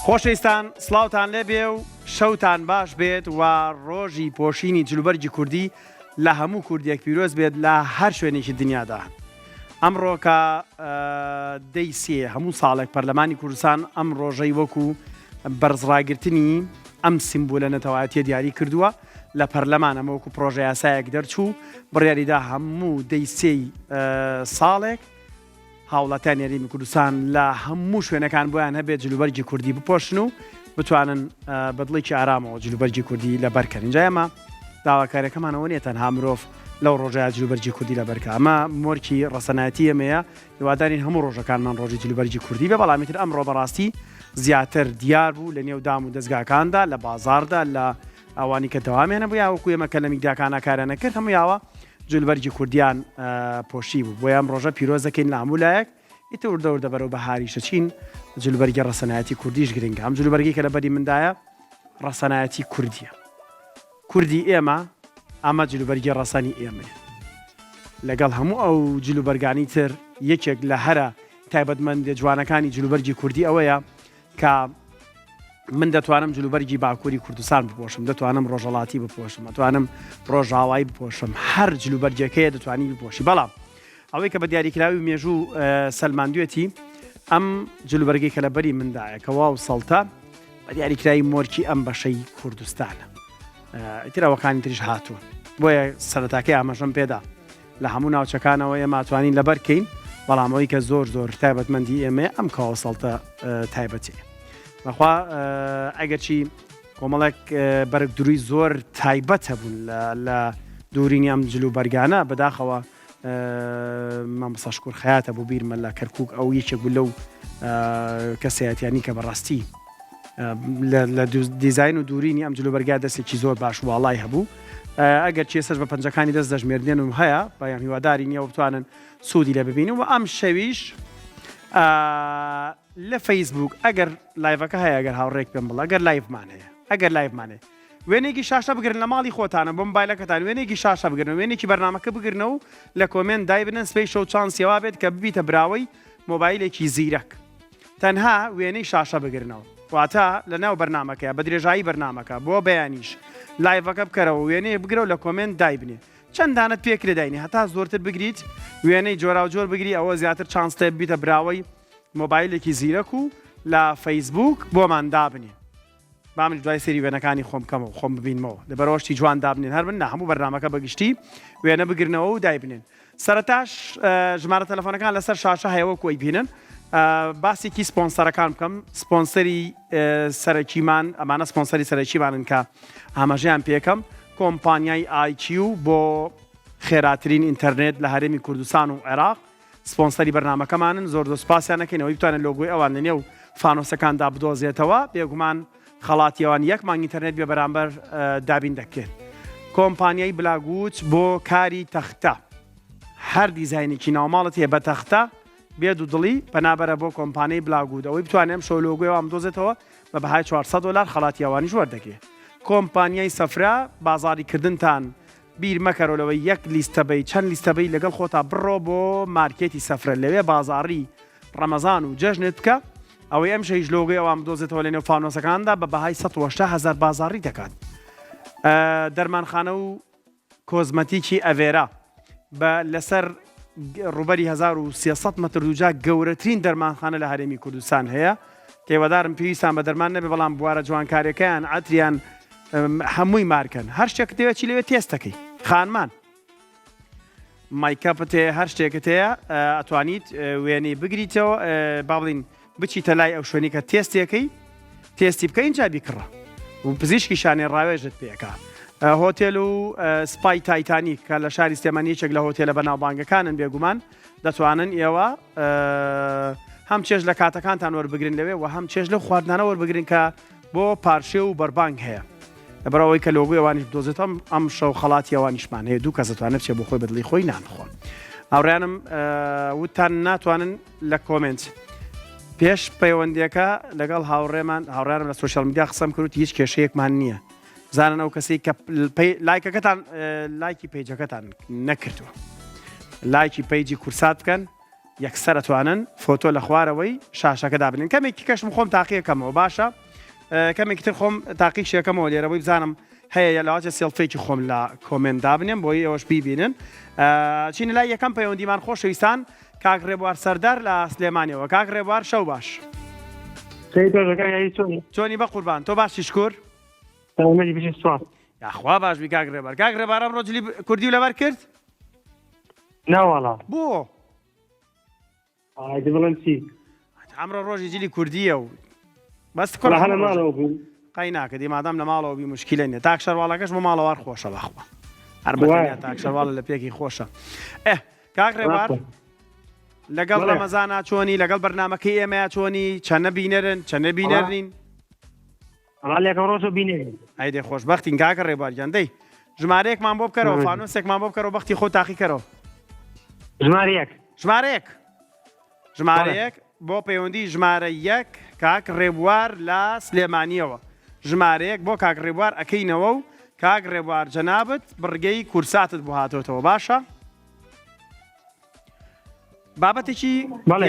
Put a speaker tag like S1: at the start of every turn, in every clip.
S1: خۆشەویستان سڵاوتان لێبێ و شەوتان باش بێت و ڕۆژی پۆشینی جلوبەرگی کوردی لە هەموو کوردێک پیرۆز بێت لە هەر شوێنێکی دنیادا. ئەمڕۆ کە دەی سێ هەموو ساڵێک پەرلەمانی کوردستان ئەم ڕۆژەی وەکو بەرزڕاگرتنی ئەم سیمبولە نەتەوایەتیە دیاری کردووە لە پەرلەمان ئەمە وەکو پرۆژە یاسایەک دەرچوو بڕیاریدا هەموو دەی سێی ساڵێک هاوڵاتیانی هەرێمی کوردستان لە هەموو شوێنەکان بۆیان هەبێت جلوبەرگی کوردی بپۆشن و بتوانن بە دڵێکی ئارامەوە جلوبەرگی کوردی لەبەرکەن اینجا ئێمە داواکاریەکەمان ئەوە نیە تەنها مرۆڤ لەو ڕۆژەیە جلوبەرگی کوردی لەبەرکە ئەمە مۆرکی ڕەسەنایەتی ئێمەیە هیوادارین هەموو ڕۆژەکانمان ڕۆژی جلوبەرگی کوردی بێ بەڵام ئیتر ئەمڕۆ بەڕاستی زیاتر دیار بوو لە نێو دام و دەزگاکاندا لە بازاڕدا لە ئەوانی کە دەوامیان هەبوو یا وەکو ئێمە کە لە میدیاکانە کاریان کرد هەموو یاوە جلوبەرگی کوردیان پۆشی بوو بۆیە ئەم ڕۆژە پیرۆز دەکەین لە هەموو لایەک ئیتر وردە وردە بەرەو بەهاریش دەچین جلوبەرگی ڕەسەنایەتی کوردیش گرنگە ئەم جلوبەرگی کە لە بەری مندایە ڕەسەنایەتی کوردیە کوردی ئێمە ئەمە جلوبەرگی ڕەسەنی ئێمەیە لەگەڵ هەموو ئەو جلوبەرگانی تر یەکێک لە هەرە تایبەتمەندە جوانەکانی جلوبەرگی کوردی ئەوەیە کە من دەتوانم جلوبەرگی باکووری کوردستان بپۆشم دەتوانم ڕۆژەڵاتی بپۆشم ئەتوانم ڕۆژاوایی بپۆشم هەر جلوبەرگەکەیە دەتوانی بپۆشی بەڵام ئەوەی کە بە دیاریکراوی مێژوو سەلماندوێتی ئەم جلوبەرگەی کە لە بەری مندایە کە واو سەڵتە بە دیاریکراوی مۆرکی ئەم بەشەی کوردستانە ئیتر ئەوەکانی تریش هاتوون بۆیە سەرەتاکەی ئاماژەم پێدا لە هەموو ناوچەکانەوە ئێمە ئەتوانین لەبەر کەین بەڵام ئەوەی کە زۆر زۆر تایبەتمەندی ئێمەیە ئەم کاوە سەڵتە تایبەتەیە بەخوا ئەگەرچی کۆمەڵێک بەرگ دروی زۆر تایبەت هەبوون لە دوورینی ئەم جل و بەرگانە بەداخەوە مامۆستا شکور خەیاتە بوو بیرمە لە کەرکک ئەو یەکێک بوو لەو کەسایەتیانی کە بەڕاستی لە دیزاین و دوورینی ئەم جلوبەرگا دەستێکی زۆر باش واڵای هەبوو ئەگەر چێسەر بە پەنجەکانی دەست دەژمێردێن و هەیە بەیان هیواداری نییە بتوانن سوودی لە ببین و ئەم شەویش لە فەیسبوک ئەگەر live ەکە هەیە ئەگەر هاوڕێک پێم بڵێ ئەگەر live مان هەیە ئەگەر live مان هەیە وێنەیەکی شاشە بگرن لە ماڵی خۆتانە بۆ مۆبایلەکەتان وێنەیەکی شاشە بگرن وێنێکی بەرنامەکە بگرنە و لە comment دایبنن سبەی شەو چانسی وا بێت کە ببیتە براوەی مۆبایلێکی زیرەک تەنها وێنەی شاشە بگرنەوە واتە لە ناو بەرنامەکەیە بە درێژایی بەرنامەکە بۆ بەیانیش live ەکە بکەرەوە وێنەیە بگرە و لە comment دایبنێ چەند دانەت پێکرێ داینێ هەتا زۆرتر بگریت وێنەی جۆراوجۆر بگری ئەوە زیاتر چانست هەیە ببیتە براوەی مۆبایلێکی زیرەک و لە فەیسبووک بۆمان دابنێ با منیش دوای سەیری وێنەکانی خۆم بکەمەوە خۆم ببینمەوە لەبەرئەوە شتی جوان دابنێن هەر من نا هەموو بەرنامەکە بە گشتی وێنە بگرنەوە و دایبنێن سەرەتاش ژمارە تەلەفۆنەکان لەسەر شاشە هەیە وەکو ئەیبینن باسێکی سپۆنسەرەکان بکەم سپۆنسەری سەرەکیمان ئەمانە سپۆنسەری سەرەکیمانن کە ئاماژەیان پێکەم کۆمپانیای ئایکیو بۆ خێراترین ئینتەرنێت لە هەرێمی کوردستان و عێراق سپۆنسەری بەرنامەکەمانن زۆر زۆر سوپاسیان ئەکەین ئەوەی بتوانێت لۆگۆی ئەوان لە نێو فانۆسەکاندا بدۆزێتەوە بێگومان خەڵاتی ئەوان یەک مانگ ئینتەرنێت بێ بەرامبەر دابین دەکرێت کۆمپانیای بلاگوچ بۆ کاری تەختە هەر دیزاینێکی ناوماڵت هەیە بە تەختە بێ دوودڵی پەنابەرە بۆ کۆمپانیای بلاگود ئەوەی بتوانێت ئەم شەو لۆگۆی ئەوان بدۆزێتەوە بە بەهای 400 دۆلار خەڵاتی ئەوانیش وەردەگرێت کۆمپانیای سەفرە بازاڕی کردنتان بیر مەکەرۆ لەوەی یەک لیستە بەی چەند لیستە بەی لەگەڵ خۆتا بڕۆ بۆ مارکێتی سەفرە لەوێ بازاڕی ڕەمەزان و جەژنت بکە ئەوەی ئەم شەیش لۆگۆی ئەوان بدۆزێتەوە لە نێو فانۆسەکاندا بە بەهای 180 هەزار بازاڕی دەکات دەرمانخانە و کۆزمەتیکی ئەڤێرا بە لەسەر ڕووبەری 1300 مەتر دووجا گەورەترین دەرمانخانە لە هەرێمی کوردستان هەیە هیوادارم پێویستان بە دەرمان نەبێ بەڵام بوارە جوانکاریەکەیان عەتریان هەمووی مارکەن هەر شتێکت دەوێت چی لەوێ تێستەکەی خانمان makeup ت هەیە هەر شتێکت هەیە ئەتوانیت وێنەی بگریتەوە با بڵین بچیتە لای ئەو شوێنی کە تێستێکەی تێستی بکە اینجا بیکڕە و پزیشکی شانێ ڕاوێژت پێکا هۆتێل و سپای تایتانیک کە لە شاری سلێمانی یەکێک لە هۆتێلە بەناوبانگەکانن بێگومان دەتوانن ئێوە هەم چێژ لە کاتەکانتان وەربگرن لەوێ و هەم چێژ لەو خواردنانە وەربگرن کە بۆ پارشێ و بەربانگ هەیە لەبەرئەوەی کە لۆگۆی ئەوانیش بدۆزێتەوە ئەم شەو خەڵاتی ئەوانیشمان هەیە دوو کەس دەتوانێت بچێت بۆ خۆی بەدڵی خۆی نان بخۆن هاوڕیانم وتان ناتوانن لە comment پێش پەیوەندیەکە لەگەڵ هاوڕێمان هاوڕیانم لە social media قسەم کرد هیچ کێشەیەکمان نییە زانن ئەو کەسی کە لایکەکەتان لایکی page ەکەتان نەکردووە لایکی page ی کورسات بکەن. یەکسەر ئەتوانن فۆتۆ لە خوارەوەی شاشەکە دابنێن. کەمێکی کەشم خۆم تاقیەکەمەوە باشە کەمێکی تر خۆم تاقیشەکەمەوە لێرە بۆی بزانم هەیە یا لەواچە سێڵفێکی خۆم لە comment دابنێم بۆی ئێوەش بیبینن چینە لای یەکەم پەیوەندیمان خۆشەویستان کاک ڕێبوار سەردار لە سلێمانیەوە کاک ڕێبوار شەو باش چۆنی بە قوربان تۆ باشی شکور یاخوا باش بی کاک ڕێبار کاک ڕێبار ئەمڕۆ جلی کوردی و لەبەر کرد
S2: ناواڵا
S1: بۆ
S2: ئایدی بڵێم چی
S1: ئەمڕۆ ڕۆژی جلی کوردیە و بەس
S2: کوڕ هەر ماڵەوە بوو
S1: قەی ناکە دی مادام لە ماڵەوە بی مشکلە نیە تاک شەرواڵەکەش بۆ ماڵەوار خۆشە بەخوا هەر بەتەنیا تاک شەرواڵە لە پێکی خۆشە ئێ کاک ڕێبار لەگەڵ ڕەمەزانا چۆنی لەگەڵ بەرنمەکەی ئێمەیا چۆنی چەنە بینەرن چەنە بینەر نین
S2: وەڵا لەکەم ڕۆژە بینەرین.
S1: ئەی دەی خۆشبەختین کاکە ڕێبوار گیان دەی ژمارەیەکمان بۆ بکەرەوە فانۆسێکمان بۆ بکەرەوە بەختی خۆ تاقی کەرەوە.
S2: ژمارە یەک.
S1: ژمارە یەک ژمارە یەک بۆ پەیوەندی ژمارە یەک کاک ڕێبوار لە سلێمانیەوە ژمارە یەک بۆ کاک ڕێبوار ئەکەینەوە و کاک ڕێبوار جەنابت بڕگەی کورساتت بۆ هاتۆتەوە باشە؟ بابەتێکی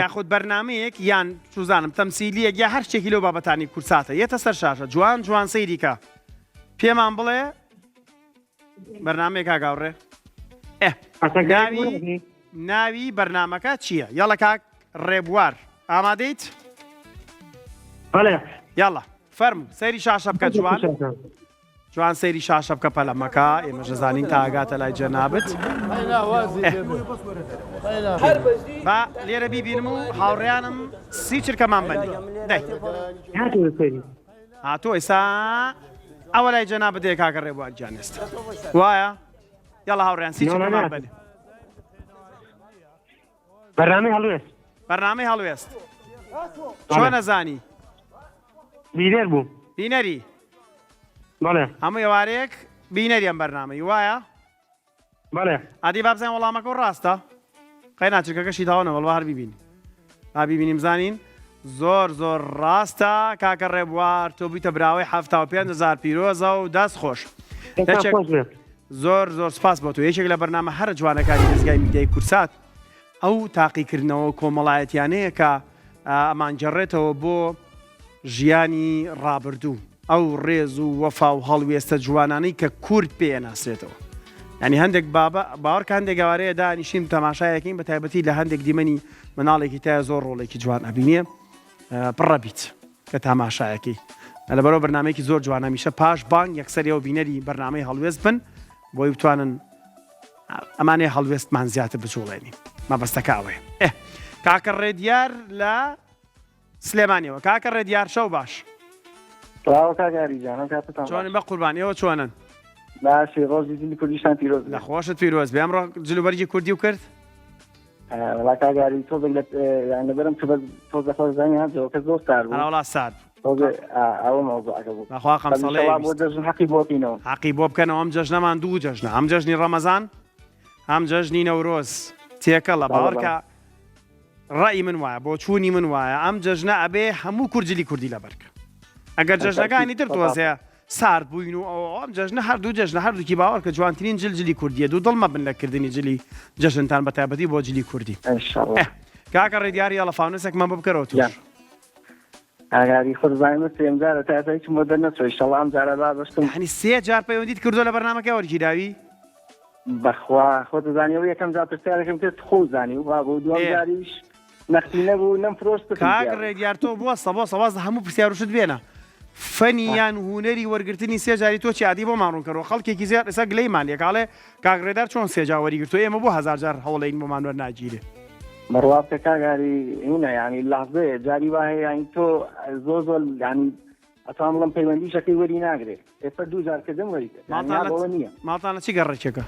S1: یاخود بەرنمەیەک یان چوزانم تەمسیلیەک یا هەر شتێکی لەو بابەتانی کورساتە یەتە سەر شاشە جوان جوان سەیریکە پێمان بڵێ بەرنمەیە کاگاڕێ ناوی ناوی بەرنمەکە چییە؟ یاڵە کاک ڕێبوار ئامادەیت؟ یاڵە فەرمو سەیری شاشە بکە جوان. جوان سەیری شاشە بکە پەلە مەکە ئێمەش دەزانین تا ئەگاتە لای جەنابت با لێرە بیبینم و هاوڕێیانم سی چرکەمان بەنی دەی هاتۆ ئێسا ئەوە لای جەنابت دێ کاکە ڕێبوار گیان ئێستا وایە یاڵا هاوڕێیان سی چرکەمان بەنی
S2: بەرنامەی هەڵوێست.
S1: بەرنامەی هەڵوێست چۆن ئەزانی؟
S2: بینەر بووم.
S1: بینەری؟
S2: بەڵێ.
S1: هەموو ئێوارەیەک بینەری ئەم بەرنامەی وایە؟
S2: بەڵێ.
S1: ئادی با بزانین وەڵامەکە و ڕاستە؟ قەی ناچرکەکەشی تەواو نەبوو هەر بیبینی. با بیبینیم بزانین زۆر زۆر ڕاستە کاکە ڕێبوار تۆ بوویتە براوەی 75 هەزار پیرۆزە و دەست خۆش. زۆر زۆر سپاس بۆ تۆ یەکێک لە بەرنامە هەرە جوانەکانی دەزگای میدیای کوردسات ئەو تاقیکردنەوە کۆمەڵایەتیانەیە کە ئەمانگێڕێتەوە بۆ ژیانی ڕابردوو ئەو ڕێز و وەفا و هەڵوێستە جوانانەی کە کورد پێ ئەناسرێتەوە یعنی هەندێک بابە باوەڕکە هەندێک گەوارەیە دانیشین تەماشایەکەین بە تایبەتی لە هەندێک دیمەنی مناڵێکی تایە زۆر ڕۆڵێکی جوان ئەبینێ پڕە بیت کە تاماشایەکەی لەبەرەوە بەرنمەیەکی زۆر جوانە میشە پاش بانگ یەکسەر ئێوە بینەری بەرنمەی هەڵوێست بن بۆی بتوانن ئەمانەیە هەڵوێستمان زیاتر بجوڵێنین مەبەستەکە ئەوەیە ئێ کاکە ڕێدیار لە سلێمانیەوە کاکە ڕێدیار شەو باش
S3: سڵاو کاک ئاری گیان ئەم کاتەتان
S1: چۆنن بە قوربان ئێوە چۆنن
S3: باشی ڕۆژی جلی کوردیشتان پیرۆز
S1: لە خۆشت پیرۆز بێ ئەمڕۆ جلوبەرگی کوردی و کرد
S3: وەڵا کاک ئاری تۆزێک لە یان لەبەرم کە بەس تۆزە خۆش زانی ها جەوەکە زۆر سارد بوو
S1: وەڵا سارد
S3: تۆزێ ئەوە مەوزوعەکە بوو
S1: بەخوا خەمسەڵێ
S3: بۆ جەژن حەقی بۆ بکەینەوە
S1: حەقی بۆ بکەنەوە ئەم جەژنەمان دوو جەژنە ئەم جەژنی ڕەمەزان هەم جەژنی نەورۆز تێکەڵە باوەڕکە ڕەئی من وایە بۆچوونی من وایە ئەم جەژنە ئەبێ هەموو کورد جلی کوردی لەبەرکە ئەگەر جەژنەکانی تر تۆزێ سارد بووین و ئەوە ئەم جەژنە هەردوو جەژنە هەردووکی باوەڕ کە جوانترین جل جلی کوردیە دوو دڵ مەبن لە کردنی جلی جەژنتان بە تایبەتی بۆ جلی کوردی
S3: ان شاء الله
S1: کاکە ڕێدیار یاڵە فانوسێکمان بۆ بکەرەوە توش
S3: گیان. ئاگاری خۆت زانی من سێم جارە تا ئێستا هیچم بۆ دەرنەچووە ئیشەڵا ئەم جارە با بەشکم
S1: یعنی سێ جار پەیوەندیت کردووە لە بەرنامەکە وەرگیراوی
S3: بەخوا خۆت زانی ئەو یەکەم جار پرسیارێکم کرد خۆو زانی و بابە و دووەم جاریش نەختی نەبوو نەم فرۆشت پتم
S1: کاک
S3: پیا بوو.
S1: ڕێدیار تۆ بوەستە بۆسە واز لە هەموو پرسیار و شت بێنە فەنی یان هونەری وەرگرتنی سێ جاری تۆ چی ئادی بۆمان ڕوونکەرەوە خەڵکێکی زیاد ئێستا گلەیمان لێکا ئەڵێ کاک ڕێدار چۆن سێ جار وەریگرتووە ئێمە بۆ هەزار جار هەوڵەین بۆمان وەرناگیرێ.
S3: بڕوا بکە کاک ئاری هینە یانی لەحزەیە جاری وا هەیە یانی تۆ زۆر زۆر یانی ئەتوانم بڵێم پەیوەندیشەکەی وەری ناگرێ ئێستا دوو جار کردم وەری کرد یانی
S1: ماڵتان لە
S3: بەوە نییە
S1: ماڵتان لە چ گەڕەکێکە؟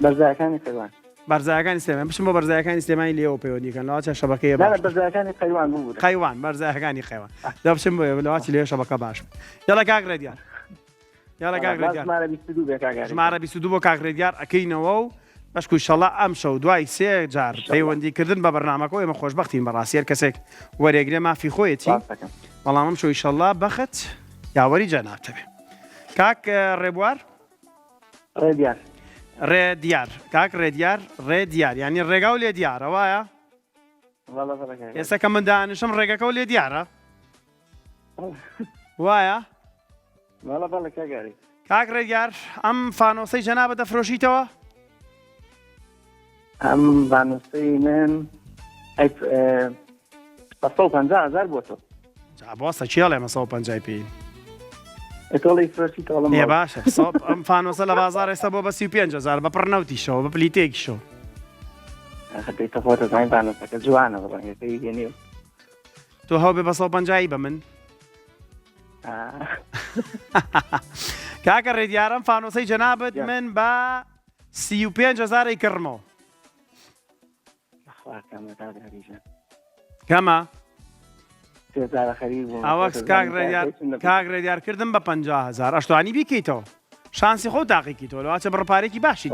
S3: بەرزایەکانی قەیوان.
S1: بەرزایەکانی سلێمانی بچم بۆ بەرزایەکانی سلێمانی لێوە پەیوەندی کەن لەوە چە شەبەکەیە
S3: نا نا
S1: باشتر
S3: بەرزایەکانی قەیوان ببورە.
S1: قەیوان بەرزایەکانی قەیوان دە بچم بۆ لەوە چ لێ شەبەکە باش یاڵا کاک ڕێدیار یاڵا کاک ڕێدیار
S3: ژمارە 22 بێ کاک ئاری.
S1: ژمارە 22 بۆ کاک ڕێدیار ئەکەینەوە و بەشکو ئیشەڵا ئەمشەو دوای سێ جار پەیوەندی کردن بە بەرنامەکەوە ئێمە خۆشبەختین بەڕاستی هەر کەسێک وەرێگرێ مافی خۆیەتی
S3: ڕاست دەکەم.
S1: بەڵام ئەمشەو ئیشەڵا بەخت یاوەری جەنابتە بێ کاک ڕێبوار
S3: ڕێدیار.
S1: ڕێدیار کاک ڕێدیار ڕێدیار یانی ڕێگا و لێ دیارە وایە؟ ئێستا کە من دانیشم ڕێگەکەو لێ دیارە وایە؟ کاک ڕێگیار ئەم فانۆسەی جەنابە دەفرۆشیتەوە؟
S3: ئەم فانۆسەی من هزار بۆ تۆ
S1: بۆسە کێڵێ مە 150 پێین
S3: تۆڵی فرۆشی تۆڵم
S1: ئێ باشە ئەم فانۆسە لە بازار ئێستا بۆ بە 35000 بە پڕ نەوتیشەوە بە پلیتێکیشەوە
S3: خەتەی تە خۆتە زانین فانۆسەکە جوانە بە ڕەنگەکەی هێنێ
S1: تۆ هەو بێ بە 150 بە من کاکە ڕێدیارم فانۆسەی جەنابت من بە 35 هزاری کڕمەوە کەمە ئەوە کاک ڕێدیار کردم بە 500هزار ئەشتوانی بیکەیتەوە شانسی خۆ تاقیکیتەوە لەواچە بڕپارێکی باشی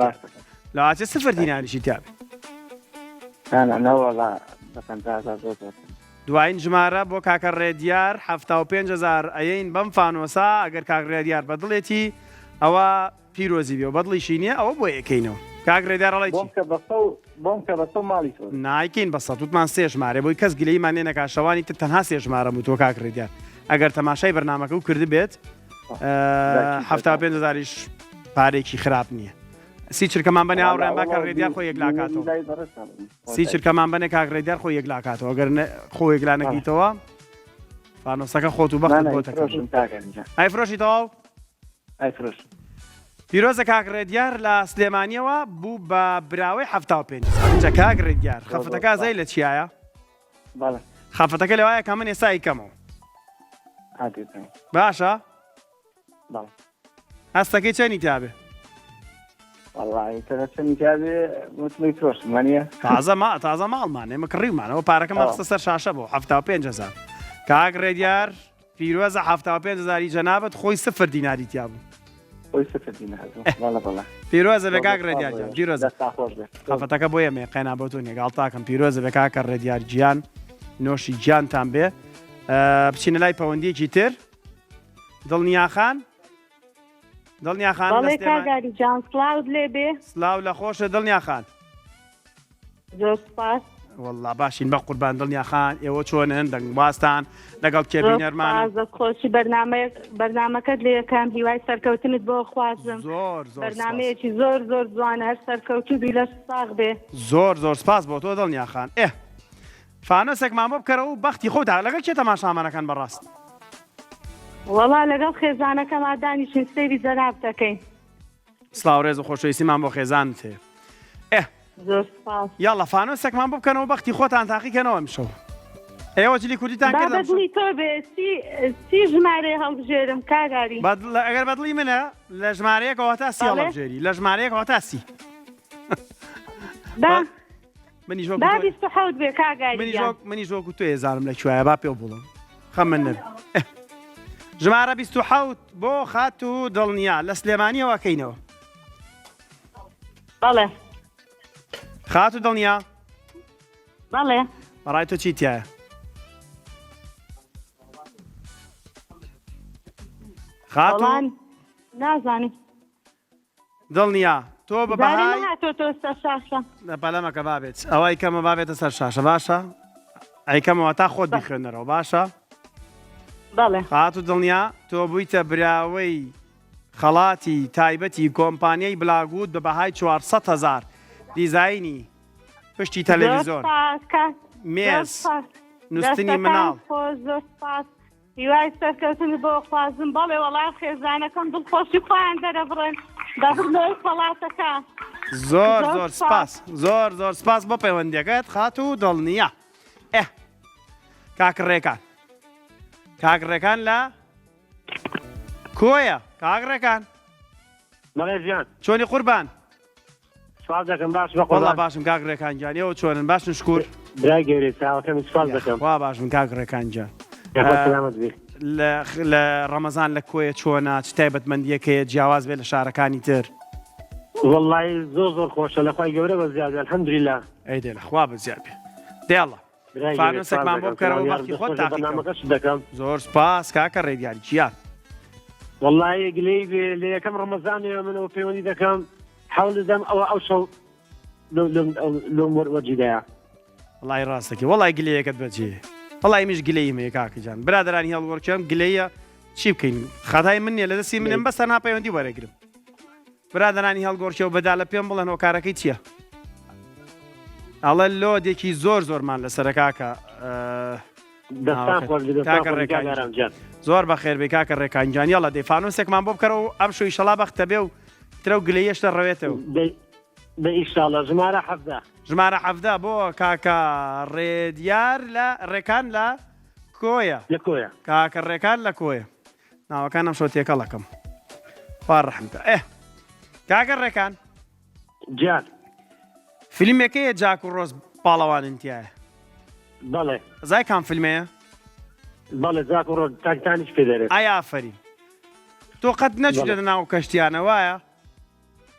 S1: لەواچە سفر دیناریشی تیاێ دوایین ژمارە بۆ کاکە ڕێدیار 5 هزار ئەین بەم فانۆسا ئەگەر کاک ڕێدیار بەدڵێتی ئەوە پیرۆزی بێ و بەدڵیشی نیە ئەوە بۆ ئەکەینەوە کاک ڕێدار ئەڵێ چی؟
S3: بۆم کە بە سەو بۆم کە بە سەو ماڵی تۆ.
S1: نایکەین بە سەد وتمان سێ ژمارە بۆی کەس گلەییمان لێ نەکا شەوانی تر تەنها سێ ژمارەم وتووە کاک ڕێدیار ئەگەر تەماشای بەرنامەکە و کردبێت 75 هەزاریش پارێکی خراپ نییە سی چرکەمان بەنێ هاوڕێیان با کاک ڕێدیار خۆی یەکلاکاتەوە سی چرکەمان بەنێ کاک ڕێدیار خۆی یەکلاکاتەوە ئەگەر خۆ یەکلا نەکەیتەوە فانۆسەکە خۆت و بەخت بۆ دەکەم ئای فرۆشی تەواو
S3: ئەیفرۆشم.
S1: پیرۆزە کاک ڕێدیار لە سلێمانیەوە بوو بە براوەی 75 ئینجا کاک ڕێدیار خەفەتەکە ئازای لە چیایە؟
S3: بەڵێ.
S1: خەفەتەکە لەوایە کە من ئێستا ئەیکەمەوە. باشە؟
S3: بەڵێ.
S1: هەستەکەی چەنی تیابێ؟
S3: وەڵڵاهی تەنە چەنی تیابێ وتم ئەیفرۆشم وانیە؟
S1: تازە ما تازە ماڵمان ئێمە کڕیومانەوە پارەکەمان خستە سەر شاشە بۆ 75 هەزار کاک ڕێدیار پیرۆزە 75 هەزاری جەنابت خۆی سفر دیناری تیا بوو.
S3: خۆی سفر دینار بوو بەڵێ بەڵێ.
S1: پیرۆزە بێ کاک ڕێدیار گیان پیرۆزە.
S3: دەستان خۆش بێ.
S1: خەفەتەکە بۆ ئێمەیە قەینا بۆ تۆ نییە گاڵتاکەم پیرۆزە بێ کاکە ڕێدیار گیان نۆشی گیانتان بێ بچینە لای پەوەندیەکی تر دڵنیاخان دڵنیاخان
S4: بەڵێ کاک ئاری جان سڵاوت لێ بێ.
S1: سلاو لە خۆشە دڵنیاخان.
S4: زۆر سپاس.
S1: وەڵا باشین بە قوربان دڵنیا خان ئێوە چۆنن دەنگبازتان لەگەڵ کێ بینەرمان
S4: دەست خۆشی بەرنامەیەک بەرنامەکەت لێ یەکەم هیوای سەرکەوتنت بۆ خوازم
S1: زۆر زۆر
S4: بەرنمەیەکی زۆر زۆر جوانە هەر سەرکەوتوو بی لەش ساغ بێ
S1: زۆر زۆر سپاس بۆ تۆ دڵنیا خان ئێ فانۆسێکمان بۆ بکەرەوە و بەختی خۆتا لەگەڵ کێ تەماشامانەکەن بەڕاست
S4: وەڵا لەگەڵ خێزانەکەما دانیشین سەیری جەناب دەکەین
S1: سڵاو ڕێز و خۆشەویستیمان بۆ خێزانت هەیە ئێ
S4: زۆر سپاس.
S1: یاڵا فانۆسێکمان بۆ بکەنەوە بەختی خۆتان تاقی کەنەوە ئەمشەو ئێوە جلی کوردیتان
S4: با
S1: کرد
S4: بە
S1: ئەمشەو؟
S4: دڵی تۆ بێ چی چی ژمارەیە هەڵبژێرم کاک ئاری؟
S1: بە دڵ- ئەگەر بە دڵی منە لە ژمارەیەکەوە تا سی
S4: بەڵێ.
S1: هەڵبژێری لە ژمارەیەکەوە تا سی
S4: با
S1: منیش وەکو
S4: با
S1: تۆ
S4: 27 بێ کاک ئاری
S1: منیش
S4: گیان.
S1: وەک منیش وەکو تۆ ئێزانم لە کوایە با پێو بڵم خەم من نەبێ ئێ. ژمارە 27 بۆ خاتوو دڵنیا لە سلێمانیەوە ئەکەینەوە.
S4: بەڵێ.
S1: خاتوو دڵنیا.
S4: بەڵێ.
S1: بەڕای تۆ چی تایە؟ خاتوو
S4: نازانم.
S1: دڵنیا تۆ بە بەهای
S4: نەهاتۆتەوە سەر شاشە.
S1: لە پەلەمەکە بابێت ئەوای کەمە بابێتە سەر شاشە باشە ئەیکەمەوە تا خۆت بیخوێنەرەوە باشە
S4: بەڵێ.
S1: خاتوو دڵنیا تۆ بوویتە براوەی خەڵاتی تایبەتی کۆمپانیای بلاگوود بە بەهای 400 هەزار دیزاینی پشتی
S4: زۆر
S1: تەلەڤیزۆن
S4: سپاس کاک زۆر
S1: مێز
S4: سپاس
S1: نووستنی
S4: دەستەکان
S1: مناڵ
S4: خۆش زۆر سپاس هیوای سەرکەوتنت بۆ خوازم بەڵێ وەڵا خێزانەکەم دڵخۆشی خۆیان دەرەبڕن بە بردنەوەی خەڵاتەکە.
S1: زۆر زۆر سپاس زۆر زۆر سپاس بۆ پەیوەندیەکەت خاتوو دڵنیا ئێ کاک ڕێکان کاک ڕێکان لە کۆیە کاک ڕێکان
S2: بەڵێ ژیان
S1: چۆنی قوربان
S2: سپاس دەکەم باش بە
S1: وەڵا
S2: قوربان
S1: باشم کاک ڕێکان گیان ئێوە چۆنن باشن شکور
S2: برای گەورەی چاوەکەمی سپاس دەکەم
S1: خوا باشم کاک ڕێکان گیان
S2: یاخوا سەلامەت بی
S1: لە لە ڕەمەزان لە کۆیە چۆنە چ تایبەتمەندیەکەیە جیاواز بێ لە شارەکانی تر
S2: وەڵڵی زۆر زۆر خۆشە لە خوای گەورە بە زیاد بێ الحمدللە
S1: ئەی دێ لە خوا بە زیاد بێ دێڵە
S2: برای گەورەی سپاس
S1: فانۆسێکمان بۆ
S2: دەکەم
S1: بکەرەوە
S2: سڵاو یار
S1: بەختی خۆت
S2: دەست خۆش لە
S1: تاقیکەوە
S2: بەرنامەکەشت دەکەم
S1: زۆر سپاس کاکە ڕێدیار گیان
S2: وەڵڵی گلەی بێ لە یەکەم ڕەمەزانەوە منەوە پەیوەندی دەکەم حەول دەدەم ئەوە ئەو شەو لۆم وەرجیدایە.
S1: وەڵای ڕاستەکی وەڵای گلەیەکەت بەجێ وەڵای میش گلەییم هەیە کاکە گیان برادەرانی هەڵگۆڕکێم گلەیە چی بکەین خەتای من نیە لە دەستی منم بەس تەنها پەیوەندی وەرەگرم برادەرانی هەڵگۆڕکێ و بەدالە پێم بڵێن هۆکارەکەی چییە ئەڵێ لۆدێکی زۆر زۆرمان لەسەرە کاکە کاکە ڕێکان زۆر بەخێر بێ کاکە ڕێکان گیان یاڵا دەی فانۆسێکمان بۆ بکەرەوە ئەم شوی شەڵا بەختە بێ و ترە و گلەیەشتە ڕەوێتەوە
S2: دە ئیشاڵا ژمارە 17
S1: ژمارە 17 بۆ کاکە ڕێدیار لە ڕێکان لە کۆیە
S2: لە کۆیە
S1: کاکە ڕێکان لە کۆیە ناوەکان ئەم شۆ تێکەڵەکەم خوا ڕەحمتە ئێ کاکە ڕێکان
S2: گیان
S1: فیلمێکەیە جاک و ڕۆز پاڵەوانن تایە
S2: بەڵێ
S1: زای کام فیلمەیە
S2: بەڵێ جاک و ڕۆز تایتانیش پێ دەرێت
S1: ئای ئافەرین تۆ قەت نەچوویتە ناو کەشتیانە وایە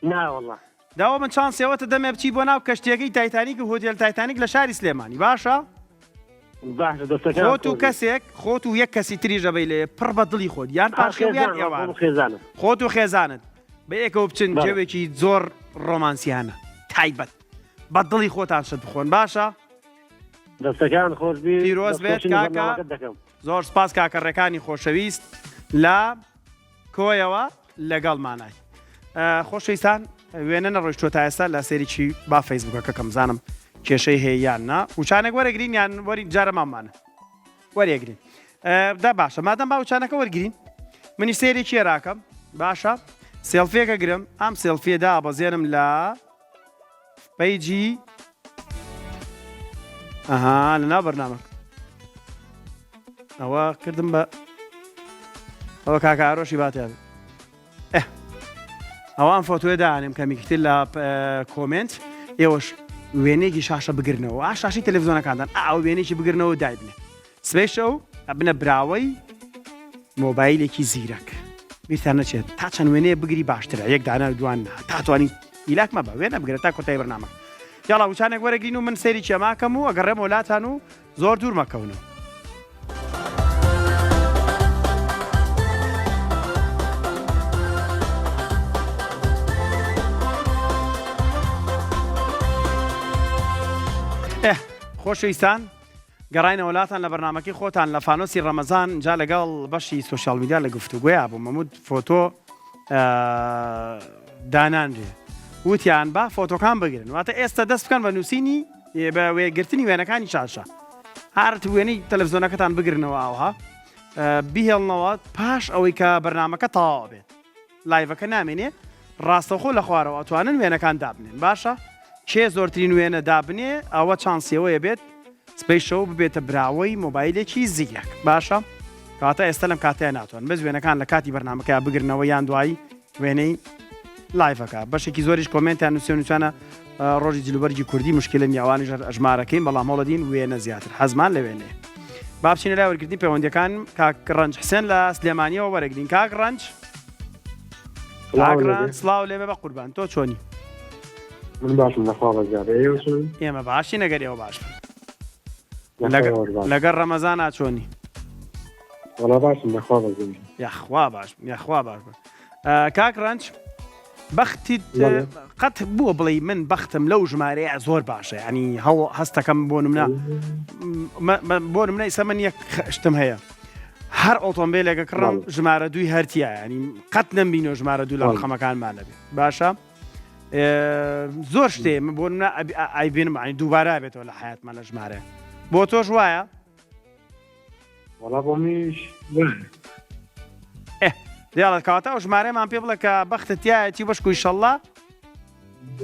S2: نا وەڵا.
S1: داوە من چانسی ئەوەتە دەمێ بچی بۆ ناو کەشتیەکەی تایتانیک و هۆتێل تایتانیک لە شاری سلێمانی باشە؟
S2: باشە دەستەکان
S1: خۆت و
S2: خۆش بێت.
S1: کەسێک خۆت و یەک کەسی تریش ئەبەی لێ پڕ بە دڵی خۆت یان
S2: ها
S1: پارشێو یان
S2: خێزانم خۆم
S1: ئێوارە
S2: و خێزانم.
S1: خۆت و خێزانت بەیەکەوە بچن
S2: بەڵێ.
S1: جەوێکی زۆر ڕۆمانسیانە تایبەت بە دڵی خۆتان شت بخۆن باشە؟
S2: دەستەکان خۆش بی
S1: پیرۆز بێت
S2: دەستخۆشی لە
S1: کاکە
S2: بەرنامەکەت دەکەم.
S1: زۆر سپاس کاکە ڕێکانی خۆشەویست لە کۆیەوە لەگەڵمانای. خۆشەویستان وێنە نەڕۆیشتووە تا ئێستا لە سەیرێکی با فەیسبوکەکەکەم زانم کێشەی هەیە یان نا وچانێک وەرەگرین یان وەری جارە مامانە وەرێگرین دا باشە مادەم با وچانەکە وەرگین منی سەیرێکی ێراکەم باشە سێڵفیەکە گرم ئەم سێڵفیە دا بەزێنم لە پەیجی ئەها لە ناو بەرنامە ئەوە کردم بە ئەوە کاکە ئارۆشی باتیان ئەوە ئەم فۆتۆیە دانێم کەمیکی تر لە کۆمێنت ئێوەش وێنەیەکی شاشە بگرنەوە ئا شاشی تەلەڤزیۆنەکاندان ئەو وێنەیەکی بگرنەوە دایبنێ سبەی شەو ئەبنە براوەی مۆبایلێکی زیرەک بیرتان نەچێت تا چەند وێنەیە بگری باشترە یەک دانە دوان نا تا توانی هیلاک مەبە وێنە بگرە تا کۆتایی بەرنامە یاڵا وچانێک وەرەگرین و من سەیری چێماکەم و ئەگەڕێمەوە لاتان و زۆر دوور مەکەونەوە. ئه خۆشەویستان گەڕاینەوە لاتان لە بەرنامەکەی خۆتان لە فانۆسی ڕەمەزان جا لەگەڵ بەشی سۆشیال میدیا لە گفتوگۆیا بوو مەمود فۆتۆ دانانرێ وتیان با فۆتۆکان بگرن واتە ئێستا دەست بکەن بە نووسینی بە وێگرتنی وێنەکانی شاشە هەر وێنەی تەلەڤزیۆنەکەتان بگرنەوە ئاوها بیهێڵنەوە پاش ئەوەی کە بەرنمەکە تەواو بێت لایڤەکە نامێنێ ڕاستەوخۆ لە خوارەوە ئەتوانن وێنەکان دابنێن باشە کێ زۆرترین وێنە دابنێ ئەوە چانسیەوەیە بێت سبەی شەو ببێتە براوەی مۆبایلێکی زیرەک باشە کەواتە ئێستا لەم کاتەیە ناتوان بەس وێنەکان لە کاتی بەرنمەکە بگرنەوە یان دوایی وێنەی لایڤەکە بەشێکی زۆریش کۆمێنتیان نووسێ نووسانە ڕۆژی جلوبەرگی کوردی مشکلە نیوانیش هەر ئەژمارەکەین بەڵام هەوڵەدین وێنە زیاتر حەزمان لە وێنەیە با بچینە لای وەرگرتنی پەیوەندیەکان کاک ڕەنج حسێن لە سلێمانیەوە وەرەگرین کاک ڕەنج کاک ڕەنج سڵاو لێبێ بە قوربان تۆ چۆنی
S5: من باشم لەخوا بەزیادە ئێوە چۆن
S1: ئێمە باشین ئەگەر ئێوە باش بن لەگەڵ ڕەمەزانا چۆنی
S5: وەڵا باشم لەخوا بەزیادە
S1: یاخوا باش یاخوا باش بن کاک ڕەنج بەختیت قەت بووە بڵێ من بەختم لەو ژمارەیە زۆر باشە ینی هەوە هەستەکەم بۆ منە بۆ منە ئیسە من یەک شتم هەیە هەر ئۆتۆمبیلێکە کڕم ژمارە دووی هەرتیا ینی قەت نەمبینۆ ژمارە دوو لە ڕقەمەکانمان نەبێ باشە زۆر شتێ من بۆ منە ئایبینم عنی دووبارە بێتەوە لە حیاتمان لە ژمارە بۆ تۆش وایە
S5: وەڵا بۆ منیش
S1: ئێ دیاڵە کەواتە ئەو ژمارەمان پێ بڵێ کە بەختت تایەتی بەشکو ئیشەڵڵا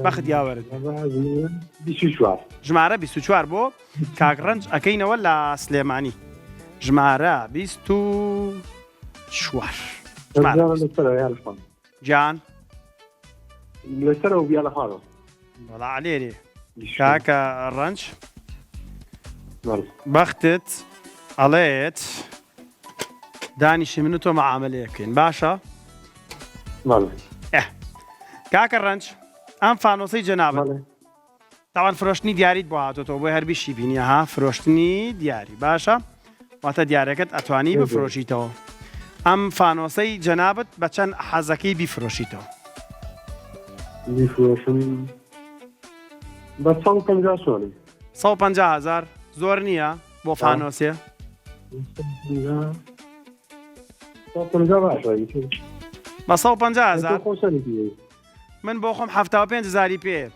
S1: بەخت یاوەرت ژمارە 24 بۆ کاک ڕەنج ئەەکەینەوە لە سلێمانی ژمارە 24 گیان
S5: لەسەرەوە بیا لە خوارەوە
S1: وەڵا لێرێ کاکە ڕەنج بەختت ئەڵێت دانیشی من و تۆ معاملەیەکەین باشە کاکە ڕەنج ئەم فانۆسەی جەنابەت تاوان فرۆشتنی دیاریت بۆ هاتۆتەوە بۆی هەر بیشی بینی ها فرۆشتنی دیاری باشە واتە دیارەکەت ئەتوانی بفرۆشیتەوە ئەم فانۆسەی جەنابت بە چەند حەزەکەی بیفرۆشیتەوە
S5: بیفرۆشم بە 150 سۆنی.
S1: 150 هزار زۆر نییە بۆ فانۆسێ؟ بە 150 هزار من بۆ خۆم 75 هزاری پێ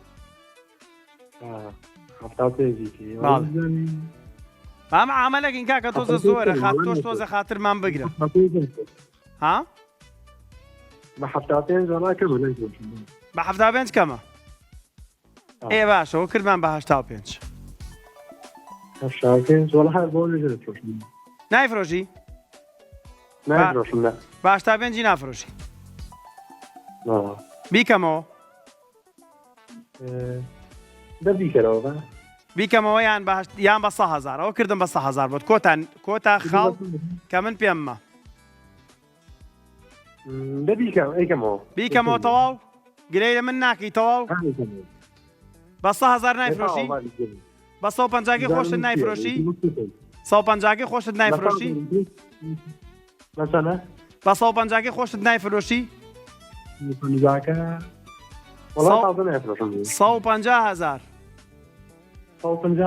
S1: ئەم عامەلەکەین کاکە تۆزە زۆرە خات تۆش تۆزە خاترمان بگرە ها
S5: بە 75 وەڵا کەمە
S1: بە 75 کەمە ئێ باشەوە کردمان بە 85 نایفرۆشی باش تا پێنجی نافرۆشی بیکەمەوە بیکەمەوە یان یان بە هزار ئەوە کردم بە هزار بۆت کۆتان کۆتا خاڵ کە من پێممە بیکەمەوە تەواو گرەی لە من ناکەی تەواو بە هزار نایفرۆشی بە 150 خۆشت نایفرۆشی 150 خۆشت نایفرۆشی بە 150 خۆشت نایفرۆشی 150 هزار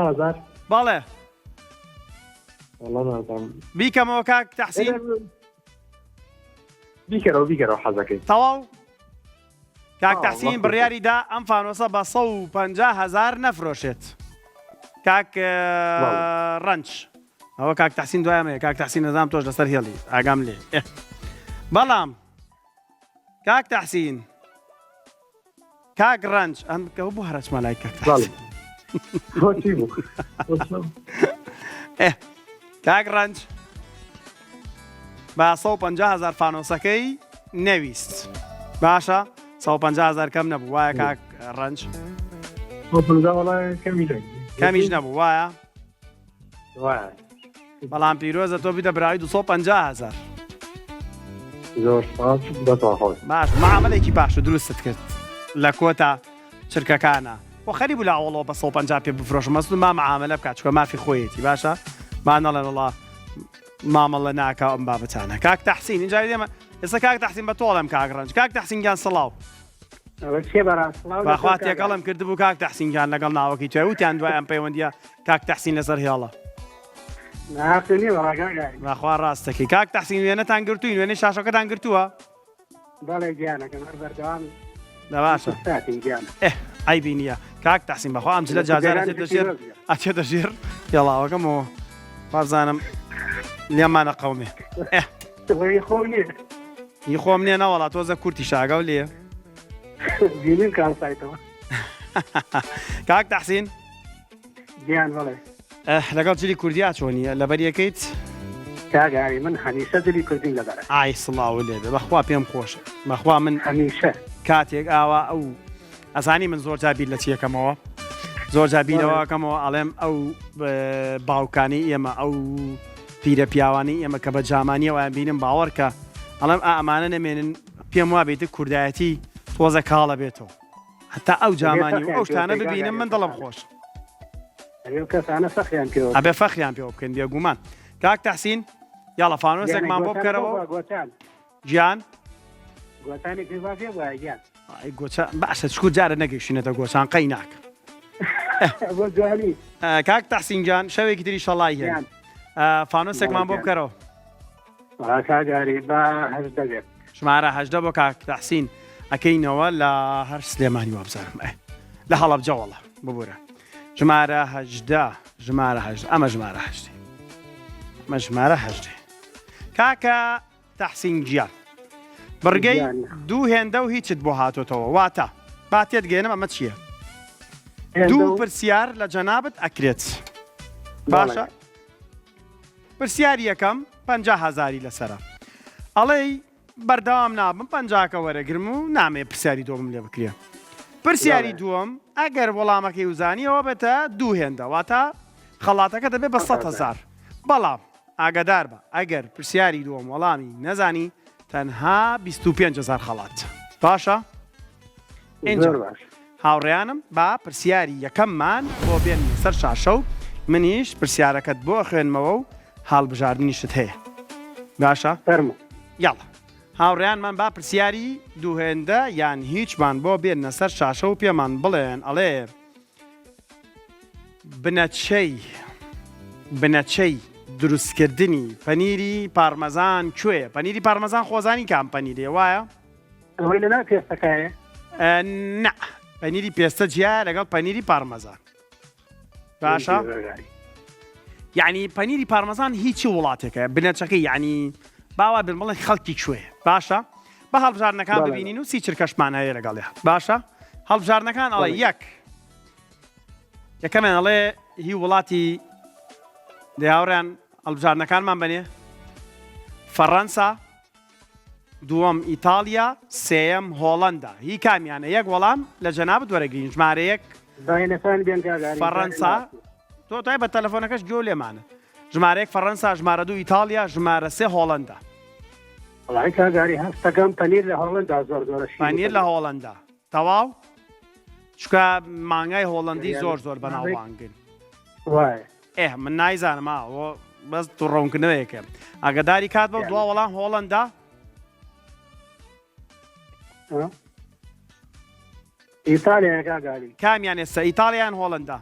S5: هزار
S1: بەڵێ بیکەمەوە کاک تەحسین
S5: بیکەرەوە بیکەرەوە حەزەکەی
S1: تەواو کاک تەحسین بڕیاری دا ئەم فانۆسە بە 150 هزار نەفرۆشێت کاک ڕەنج ئەوە کاک تەحسین دوایمەیە کاک تەحسین نەزام تۆش لەسەر هێڵی ئاگام لێ بەڵام کاک تەحسین کاک ڕەنج ئەم کە بۆ هەرچمە لای کاک کاک ڕەنج بە 150 هزار فانۆسەکەی نەویست باشە 150 هزار کەم نەبوو وایە کاک ڕەنج کەمیش نەبوو وایە بەڵام پیرۆزە تۆ بیتە براوی 250 هزار
S5: زۆر سپاس دەستان خۆش
S1: باش معاملێکی باش و دروستت کرد لە کۆتا چرکەکانە خۆ خەری بوو لە ئەوڵەوە بە 150 پێ بفرۆشم مەسلو ما معاملە بکات چکە مافی خۆیەتی باشە ما نەڵێن وڵا مامەڵە ناکا ئەم بابەتانە کاک تەحسین اینجا دێمە ئێستا کاک تەحسین بە تۆڵم کاک ڕەنج کاک تەحسین گیان سڵاو بەخوا تێکەڵم کردبوو کاک تەحسین گیان لەگەڵ ناوەکەی توای وتیان دوای ئەم پەیوەندیە کاک تەحسین لەسەر هێڵە بەخوا ڕاستەکەی کاک تەحسین وێنەتان گرتووین وێنەی شاشەکەتان گرتووە باشە عیبی نییە کاک تەحسین بەخوا ئەم جلە جازار ئەچێتە ژێر ئەچێتە ژێر پێڵاوەکەمەوە وابزانم لێمانە قەومێ ی خۆم نییە نەوەڵا تۆزە کورتی شاگەو لێ
S2: بینیم کانسایتەوە
S1: کاک تەحسین
S2: گیان بەڵێ
S1: لەگەڵ جلی کوردیا چۆنیە لەبەر یەکەیت
S2: کاک ئاری من هەمیشە جلی کوردیم لەبەرە
S1: ئای سڵاو لێبێ بەخوا پێم خۆشە بەخوا من
S2: هەمیشە
S1: کاتێک ئاوا ئەو ئەزانی من زۆر جار بیر لە چیەکەمەوە زۆر جار بیرەوەکەمەوە ئەڵێم ئەو باوکانی ئێمە ئەو پیرە پیاوانی ئێمە کە بە جامانیەوەیان بینم باوەڕکە ئەڵێم ئا ئەمانە نەمێنن پێم وابێت کوردایەتی تۆزە کاڵە بێتەوە هەتا ئەو جامانی و ئەو شتانە ببینم من دڵم خۆش ئەبێ فەخریان پێوە بکەن بێگومان کاک تەحسین یاڵە فانۆسێکمان بۆ بکەرەوە گیان
S2: گۆچانێکی وا پێ وایە گیان
S1: ئای گۆچان باشە چکو جارە نەگەیشتینەتە گۆچان قەی ناکە
S2: بۆ جوانی
S1: کاک تەحسین گیان شەوێکی تری شەڵای هێن
S2: گیان.
S1: فانۆسێکمان بۆ بکەرەوە
S2: کاک ئاری با 18 بێت
S1: ژمارە 18 بۆ کاک تەحسین ئەکەینەوە لە هەر سلێمانی وابزانم ئێ لە هەڵەبجە وەڵا ببورە ژمارە 18 ژمارە 18 ئەمە ژمارە 18 ئەمە ژمارە 18 کاکە تەحسین گیان بڕگەی دوو هێندە و هیچت بۆ هاتۆتەوە واتە با تێت گەێنم ئەمە چییە؟ دوو پرسیار لە جەنابت ئەکرێت باشە پرسیار یەکەم 50 هزاری لەسرە ئەڵێی بەردەوام نابم پەنجاکە وەرەگرم و نامێ پرسیاری دووەمم لێ بکرێ پرسیاری دووەم ئەگەر وەڵامەکەی وزانیەوە بێتە دوو هێندە واتە خەڵاتەکە دەبێت بە 100 هزار بەڵام ئاگاداربە ئەگەر پرسیاری دووەم وەڵامی نەزانی تەنها 25 هزار خەڵات باشە؟ ئینجا هاوڕێیانم با پرسیاری یەکەممان بۆ بێننە سەر شاشە و منیش پرسیارەکەت بۆ ئەخوێنمەوە و هەڵبژاردنیشت هەیە باشە؟
S2: فەرموو.
S1: یاڵا هاوڕێیانمان با پرسیاری دوو هێندە یان هیچمان بۆ بێننە سەر شاشە و پێمان بڵێن ئەڵێ. بنەچەی بنەچەی دروستکردنی پەنیری پارمەزان کوێیە؟ پەنیری پارمەزان خۆزانی کام پەنیرێ وایە؟
S2: ئەوەی لەناو پێستەکایە؟
S1: نا پەنیری پێستە جیایە لەگەڵ پەنیری پارمەزان. باشە یعنی پەنیری پارمەزان هیچی وڵاتێکە بنەچەکەی یعنی باوا بن بڵێ خەڵکی کوێ باشە بە هەڵبژاردنەکان ببینین و سی چرکەشمان هەیە لەگەڵیا باشە هەڵبژاردنەکان ئەڵێ یەک یەکەمیان ئەڵێ هی وڵاتی دەیاوریان هەڵبژاردنەکانمان بنێ فەڕەنسا دووەم ئیتاڵیا سێیەم هۆڵەندا هی کامیانە یەک وەڵام لە جەنابت وەرەگرین ژمارە یەک فەڕەنسا تۆ تای بە تەلەفۆنەکەش گوێ لێمانە ژمارە یەک فەڕەنسا ژمارە دوو ئیتاڵیا ژمارە سێ هۆڵەندا
S2: وەڵی کاک ئاری هەستەکەم پەنیر لە هۆڵەندا زۆر زۆرە شیرین
S1: پەنیر لە هۆڵەندا تەواو چکە مانگای هۆڵەندی زۆر زۆر بەناوبانگن
S2: وایە
S1: ئێ من نایزانم ئەوە بەس تو ڕوونکردنەوەیەکە ئاگداری کات بە دوا وەڵام هۆڵەندا
S2: ئیتالیا کاک ئاری
S1: کامیان ئێستا ئیتالیان هۆڵندا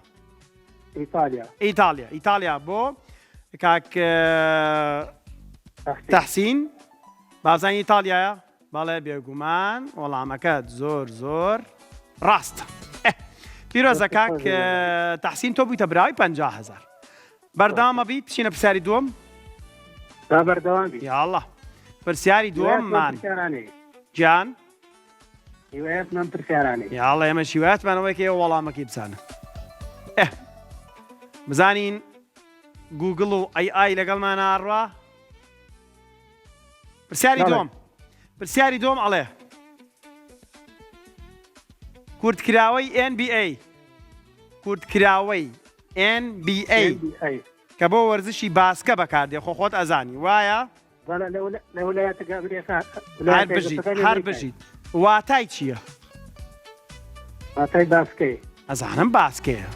S2: ئیتالیا
S1: ئیتالیا ئیتالیا بۆ کاک تەحسین بازانی ئیتالیایە بەڵێ بێگومان وەڵامەکەت زۆر زۆر ڕاستە پیرۆزە کاک تەحسین تۆ بوویتە براوی 500هزار بەردەوامە بیت بچینە پرسیاری دووەم
S2: بەردەوام
S1: یاڵە پرسیاری دووەممان گیان
S2: هیوایەتمان پرسیارانەی.
S1: یاڵڵا ئێمەش هیوایەتمان ئەوەیە کە ئێوە وەڵامەکەی بزانن. ئێ بزانین گوگڵ و ئەی ئای لەگەڵمان ئاڕوا؟ پرسیاری
S2: بەڵێ.
S1: دووەم پرسیاری دووەم ئەڵێ کورتکراوەی NBA کورتکراوەی NBA
S2: NBA.
S1: کە بۆ وەرزشی باسکە بەکاردێ خۆ خۆت ئەزانی وایە؟
S2: بەڵێ لە وڵایەتە ئەمریکا
S1: هەر بژیت هەر بژیت واتای چییە؟
S2: واتای باسکەی
S1: ئەزانم باسکەیە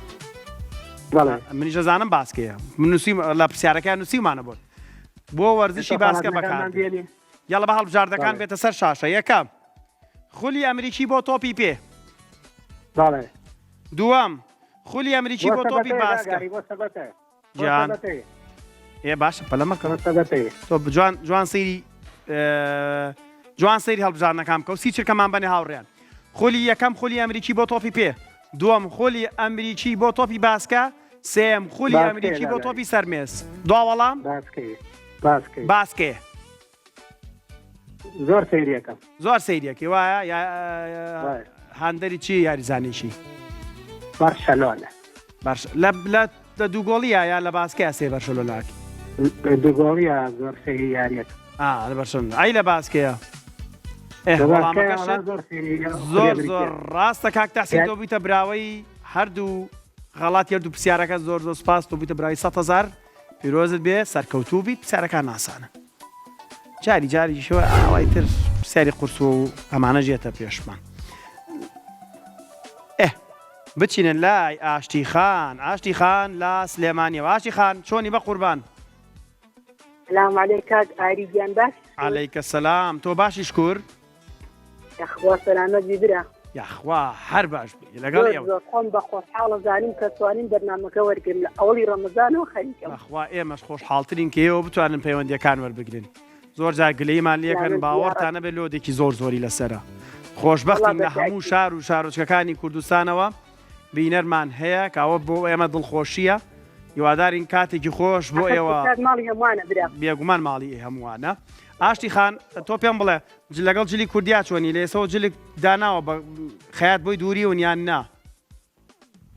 S2: بەڵێ
S1: منیش ئەزانم باسکەیە من نووسیم لە پرسیارەکە نووسیمانە بۆت بۆ وەرزشی باسکە بەکار یاڵە بە هەڵبژاردەکان بێتە سەر شاشە یەکەم خولی ئەمریکی بۆ تۆپی پێ
S2: بەڵێ
S1: دووەم خولی ئەمریکی بۆ تۆپی باسکە گیان ئێ باشە پەلە مەکە تۆ جوان جوان سەیری جوان سەیری هەڵبژاردنەکان بکە و سی چرکەمان بەنێ هاوڕێیان خولی یەکەم خولی ئەمریکی بۆ تۆپی پێ دووەم خولی ئەمریکی بۆ تۆپی باسکە سێم خولی ئەمریکی بۆ تۆپی سەرمێز دوا وەڵام باسکێ
S2: زۆر سەیریەکەم
S1: زۆر سەیریەکەی وایە یا هاندەری چی یاریزانێکی
S2: بەرشەلۆنە
S1: بەرش لە لە لە دوو گۆڵیە یا لە باسکەیە سێ بەرشەلۆناک
S2: لە دوو گۆڵیە زۆر سەیری یاریەکە
S1: ئا لە بەرشەلۆنە ئەی لە باسکەیە ئێ وەڵامەکەشت زۆر زۆر ڕاستە کاک تەحسین تۆ بوویتە براوەی هەردوو غەڵاتی هەردوو پرسیارەکە زۆر زۆر سپاس تۆ بوویتە براوەی 100 هەزار پیرۆزت بێ سەرکەوتوو بیت پرسیارەکان ئاسانە جاری جاریشەوە ئاوای تر پرسیاری قورس و ئەمانە ژێتە پێشمان ئێ بچینە لای ئاشتی خان ئاشتی خان لە سلێمانیەوە ئاشتی خان چۆنی بە قوربان
S6: سلام علیک کاک ئاری گیان باش
S1: علیکە سلام تۆ باشی شکور
S6: یاخوا سەلامەت بی برا.
S1: یاخوا هەر باش بی لەگەڵ
S6: زۆر
S1: ئێوە.
S6: زۆر خۆم بە خۆشحاڵە زانیم کە توانیم بەرنامەکە وەرگرم لە ئەوەڵی ڕەمەزانەوە خەریکم.
S1: بەخوا ئێمەش خۆشحاڵترین کە ئێوە بتوانن پەیوەندیەکان وەربگرن زۆر جار گلەییمان لێکەن
S6: سلامەت بی
S1: باوەڕتان
S6: یاڕەب.
S1: نەبێت لۆدێکی زۆر زۆری لەسەرە
S6: وەڵا
S1: خۆشبەختین
S6: بە
S1: لە هەموو
S6: تاکید.
S1: شار و شارۆچکەکانی کوردستانەوە بینەرمان هەیە کە ئەوە بۆ ئێمە دڵخۆشیە هیوادارین کاتێکی خۆش بۆ
S6: ئەخر
S1: ئێوە
S6: کوردستان ماڵی هەمووانە برا.
S1: بێگومان ماڵی هەمووانە ئاشتی خان تۆ پێم بڵێ لەگەڵ جلی کوردیا چۆنی لە ئێسەوە جلک داناوە بە خەیات بۆی دووریون یان نا؟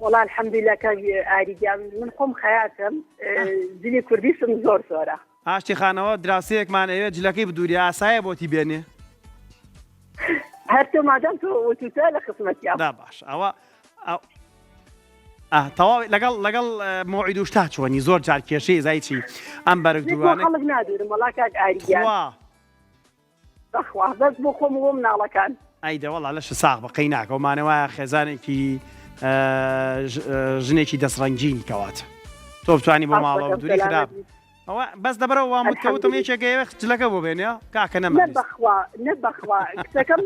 S6: وەڵا الحمدللە کاک ئاری گیان من خۆم خەیاتم جلی کوردیشم زۆر زۆرە.
S1: ئاشتی خانەوە دراوسێیەکمان ئەوێ جلەکەی بدووری ئاسایە بۆتی بێنێ؟
S6: هەر تۆ مادام تۆ وتوتە لە خزمەتیام.
S1: دا باش ئەوە ئا تەواو لەگەڵ لەگەڵ مۆعید و شتا چۆنی زۆر جار کێشەی زای چی ئەم بەرگ دووانە
S6: خەڵک نادورم وەڵا کاک ئاری گیان.
S1: تخوا
S6: بەخوا بەس بۆ خۆم و بۆ مناڵەکان.
S1: ئەی دە وەڵا لەشت ساغ بە قەی ناکە ئەومانە وایە خێزانێکی ژنێکی دەست ڕەنگینی کەواتە تۆ بتانی بۆ ماڵەوە دووری خراپ. ئەوە بەس لەبەرەوە وام وت کە وتم یەکێک ئەیەوێ جلەکە بۆ بێنێ کاکە
S6: نە
S1: نەمانویست.
S6: بەخوا نە بەخوا کچەکەم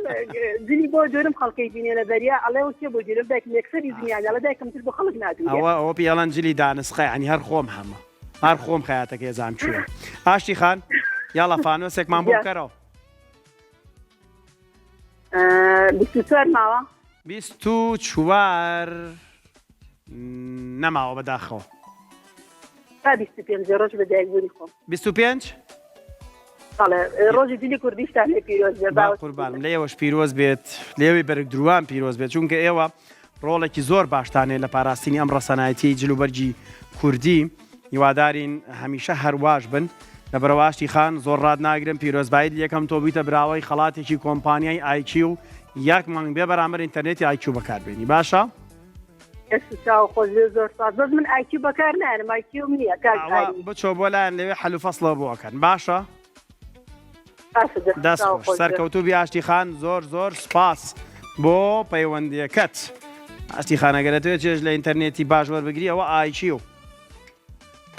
S6: جلی بۆ دورم خەڵکەی بینێ لە دەریا ئەڵێ و کێ بۆ دورم دایکم یەکسەری زنیان ئەڵێ دایکم جل بۆ خەڵک نادورێ.
S1: ئەوە ئەوە پێی ئەڵێن جلی دانسقە یانی هەر خۆم هەمە هەر خۆم خەیاتەکەی ئەزانم کوێیە ئاشتی خان یاڵا فانۆسێکمان بۆ بکەرەوە.
S6: 24 ماوە؟
S1: 24 نەماوە بەداخەوە.
S6: تا 25 ڕۆژ بە دایکبوونی خۆم.
S1: 25؟
S6: بەڵێ ڕۆژی جلی کوردیشتان لێ پیرۆز بێ
S1: با قوربانم لە ئێوەش پیرۆز بێت لێوی بەرگ دروان پیرۆز بێت چونکە ئێوە ڕۆڵێکی زۆر باشتان هەیە لە پاراستنی ئەم ڕەسەنایەتیەی جل و بەرگی کوردی هیوادارین هەمیشە هەر واش بن لەبەرئەوە ئاشتی خان زۆر ڕات ناگرم پیرۆزباییت لێکەم تۆ بوویتە براوەی خەڵاتێکی کۆمپانیای ئایکیو یەک مانگ بێ بەرامبەر ئینتەرنێتی ئایکیو بەکاربێنی باشە؟
S6: دەست و چاو خۆش بێ زۆر سپاس بەس من ئایکیو بەکار نایەنم ئایکیوم نییە کاک
S1: ئەوە
S6: ئاری
S1: بچۆ بۆ لایان لەوێ حەل و فەسڵەوە بۆ ئەکەن باشە؟
S6: باشە دەست و
S1: دەست
S6: چاو
S1: خۆش
S6: خۆش بێ.
S1: سەرکەوتوو بی ئاشتی خان زۆر زۆر سپاس بۆ پەیوەندیەکەت ئاشتی خان ئەگەر ئەتەوێت چێژ لە ئینتەرنێتی باش وەربگری ئەوە ئایکیو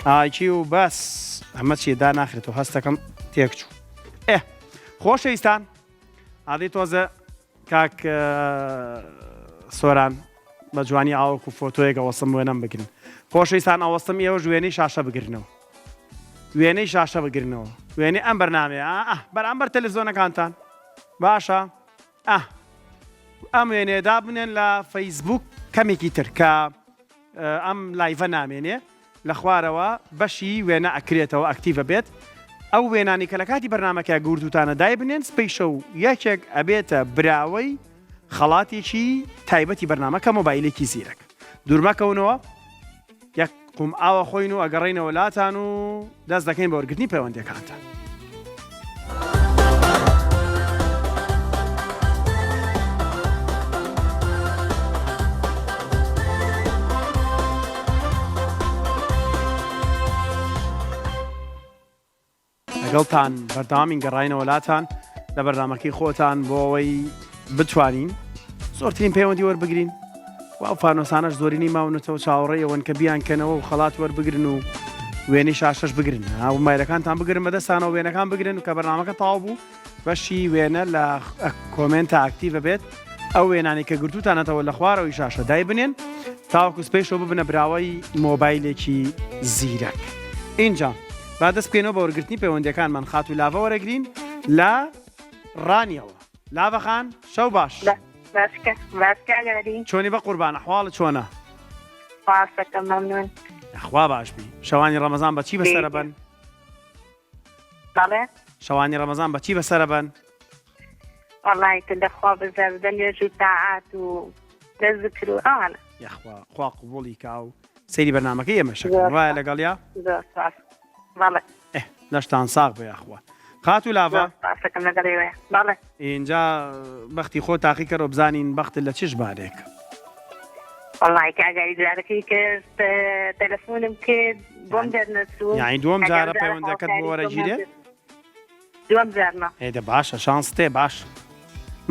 S1: ئایکیو بەس ئەمە چیە داناخرێتەوە هەستەکەم تێکچوو ئێ خۆشەویستان ئادەی تۆزە کاک سۆران بە جوانی ئاوەکو فۆتۆیەک ئەوەستم وێنەم بگرن خۆشەویستان ئەوەستم ئێوەش وێنەی شاشە بگرنەوە وێنەی شاشە بگرنەوە وێنەی ئەم بەرنامەیە ئا بەرامبەر تەلەڤزیۆنەکانتان باشە ئا ئەم وێنەیە دابنێن لە فەیسبوک کەمێکی تر کە ئەم live ە نامێنێ لە خوارەوە بەشی وێنە ئەکرێتەوە active بێت ئەو وێنانی کە لە کاتی بەرنامەکە گورتوتانە دایبنێن سبەی شەو یەکێک ئەبێتە براوەی خەڵاتێکی تایبەتی بەرنامە کە مۆبایلێکی زیرەک دوورمەکەونەوە یەک قوم ئاوە خۆین و ئەگەڕێینەوە لاتان و دەست دەکەین بە وەرگرتنی پەیوەندیەکانتان. لەگەڵتان بەردەوامین گەڕاینەوە لاتان لە بەرنامەکەی خۆتان بۆ ئەوەی بتوانین زۆرترین پەیوەندی وەربگرین و ئەو فانۆسانەش زۆرینەی ماونەتەوە چاوەڕێی ئەوەن کە بیانکەنەوە و خەڵات وەربگرن و وێنەی شاشەش بگرن ها مۆبایلەکانتان بگرن بەدەستانەوە وێنەکان بگرن کە بەرنامەکە تەواو بوو بەشی وێنە لە comment ا active بێت ئەو وێنانەی کە گرتوتانەتەوە لە خوارەوەی شاشە دایبنێن تاوەکو سپەیشەوە ببنە براوەی مۆبایلێکی زیرەک ئینجا با دەست بکەینەوە بە وەرگرتنی پەیوەندیەکانمان خاتوو لاڤە وەرەگرین لە ڕانیەوە لاڤە خان شەو باش چۆنی بە قوربان ئەحواڵت چۆنە؟
S4: سپاسەکەم مەمنون.
S1: یاخوا باش بی شەوانی ڕەمەزان بە چی بەسەرە بەن؟
S4: بەڵێ
S1: شەوانی ڕەمەزان بە چی بەسەرە بەن؟
S4: وەڵای تر لە خوا بزار بە نوێژ و تاعات و لە زکر و ئەوانە.
S1: یاخوا خوا قبوڵی کا و سەیری بەرنامەکەی ئێمەشەکەن وایە لەگەڵیا؟
S4: زۆر سپاس بەڵێ.
S1: ئێ لەشتان ساغ بێ یاخوا خاتوو لاڤە.
S4: زۆر سپاسەکەم لەگەڵ ئێوەیە بەڵێ.
S1: ئینجا بەختی خۆ تاقی کەرەوە بزانین بەختت لە چ ژمارەیەکە.
S4: وەڵای کاک ئاری جارەکەی کرد تەلەفۆنم کرد بۆم دەرنەچوو.
S1: یانی دووەم جارە پەیوەندەکەت بۆ وەرەگیرێ؟
S4: دووەم جارمە.
S1: ئێ دە باشە شانست تێ باش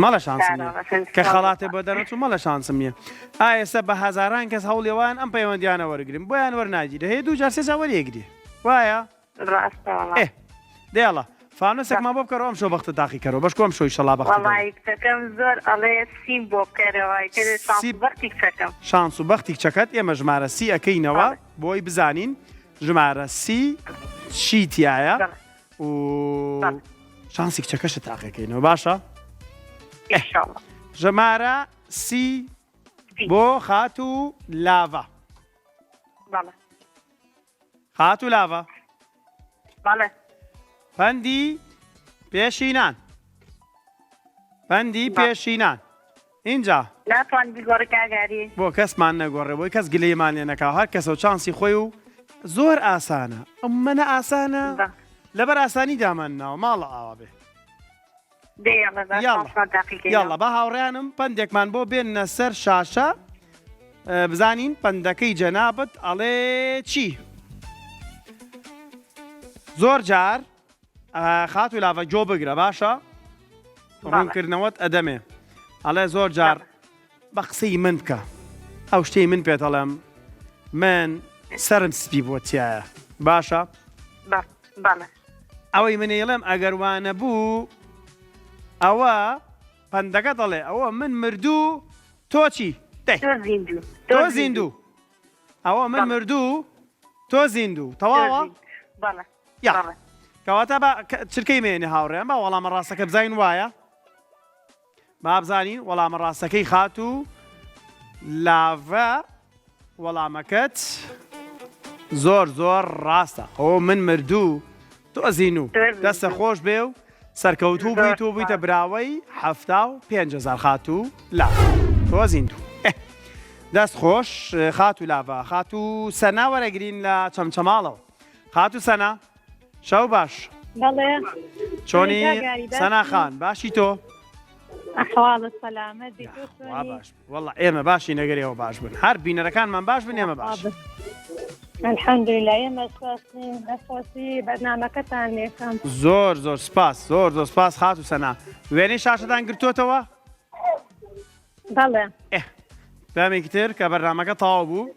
S1: مەڵە شانسم نییە کە خەڵاتێ بۆ دەرەچوو مەڵە شانسم نییە ئا ئێستا بە هەزاران کەس هەوڵی وان ئەم پەیوەندیانە وەرگرن بۆیان وەرناگیرێ هەیە دوو جار سێ جار وەریەگرێ وایە
S4: ڕاستە وەڵا
S1: ئێ دەیەڵا فانۆسێکمان بۆ بکەرەوە ئەمشەو بەختت تاقی کەرەوە بەشکۆ ئەمشەو ئیشەڵا بەختت دەبێ.
S4: وەڵایی کچەکەم زۆر ئەڵێ سیم بۆ بکەرەوە ئیتر شانس
S1: سی
S4: و بەختی کچەکەم.
S1: شانس و بەختی کچەکەت ئێمە ژمارە سی ئەکەینەوە
S4: بەڵێ.
S1: بۆی بزانین ژمارە سی چی تیایە
S4: بەڵێ.
S1: و شانسی کچەکەشت تاقیکەینەوە باشە
S4: ئینشاڵڵا.
S1: ژمارە سی بۆ خاتوو لاڤە.
S4: بەڵێ.
S1: خاتوو لاڤە.
S4: بەڵێ.
S1: پەندی پێشینان. پەندی پێشینان. ئینجا.
S4: ناتوانی بیگۆڕی کاک ئاری.
S1: بۆ کەسمان نەگۆڕێ بۆی کەس گلەیمان لێ نەکا هەر کەسەو چانسی خۆی و زۆر ئاسانە ئەمەنە ئاسانە لەبەر ئاسانی دامان ناوە ماڵە ئاوا بێ.
S4: دێ یاڵا با
S1: یاڵا
S4: شانسمان تاقیکەینەوە.
S1: یاڵا با هاوڕێیانم پەندێکمان بۆ بێننە سەر شاشە بزانین پەندەکەی جەنابت ئەڵێ چی زۆر جار خاتوو لاڤە گۆ بگرە باشە ڕوونکردنەوەت ئەدەمێ ئەڵێ زۆر جار بە قسەی من بکە ئەو شتەی من پێت ئەڵێم من سرم سپی بۆ تایە باشە.
S4: بەڵێ.
S1: ئەوەی من ئەیڵێم ئەگەر وا نەبوو ئەوە پەندەکە دەڵێ ئەوە من مردوو تۆ چی؟ دەی.
S4: تۆ زیندوو.
S1: تۆ زیندوو. ئەوە من مردوو تۆ زیندوو تەواوە؟
S4: بەڵێ.
S1: یا. کەواتە با چرکەی مێنێ هاوڕێیان با وەڵامە ڕاستەکە بزانین وایە؟ با بزانین وەڵامە ڕاستەکەی خاتوو لاڤە وەڵامەکەت زۆر زۆر ڕاستە ئەوە من مردوو تۆ زینوو دەستە خۆش بێ و سەرکەوتوو بوویت و بوویتە براوەی 75 هەزار خاتوو لاڤە تۆ زیندوو دەست خۆش خاتوو لاڤە خاتوو سەنا وەرەگرین لە چەمچەماڵەوە خاتوو سەنا شەو باش.
S7: بەڵێ.
S1: چۆنی سەنا خان باشی تۆ؟
S7: ئەحواڵت سەلامەت بی تۆ
S1: چۆنی؟ باش والله ئێمە باشی نەگەر ئێوە باش بن هەر بینەرەکانمان باش بن ئێمە باش.
S7: الحمدلله ئێمە سپاسین بەخۆشی بەرنامەکەتان لێکەم.
S1: زۆر زۆر سپاس زۆر زۆر سپاس خاتوو سەنا وێنەی شاشەتان گرتووەتەوە؟
S7: بەڵێ.
S1: ئێ پامێکی تر کە بەرنامەکە تەواو بوو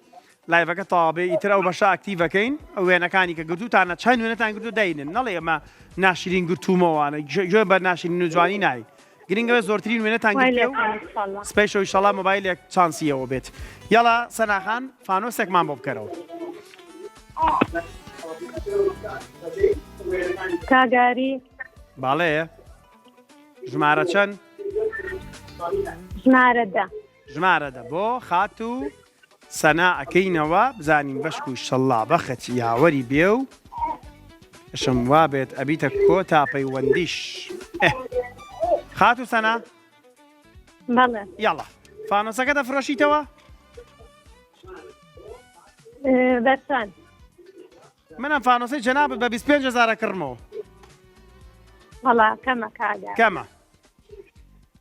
S1: لایڤەکە تەواو بێ ئیتر ئەو بەشە ئەکتیڤەکەین ئەو وێنەکانی کە گرتووتانە چەند وێنەتان گرتو داینن نەڵێ ئەمە ناشرین گرتوومەوانە گوێ بە ناشرین و جوانی نای گرنگەوە زۆرترین وێنەتان
S7: وای
S1: گرتێ
S7: لێ
S1: و
S7: بکەن ئینشاڵڵا.
S1: سپەی شەو ئیشەڵا مۆبایلێک چانسیەوە بێت یاڵا سەناخان فانۆسێکمان بۆ بکەرەوە.
S7: کاگاری
S1: باڵێ ژمارە چەند؟
S7: ژمارە دە.
S1: ژمارە دە بۆ خاتوو سەنا ئەکەینەوە بزانین بەشک و شەڵا بەخت یاوەری بێ و شم وابێت ئەبیتە کۆتا پەیوەندیش ئێ خاتوو سەنا
S7: بەڵێ
S1: یاڵا فانۆسەکە دەفرۆشیتەوە؟
S7: بەچەند؟
S1: من ئەم فانۆسەی جەنابت بە 25 هەزار ئەکڕمەوە.
S7: وەڵا کەمە کاکە.
S1: کەمە.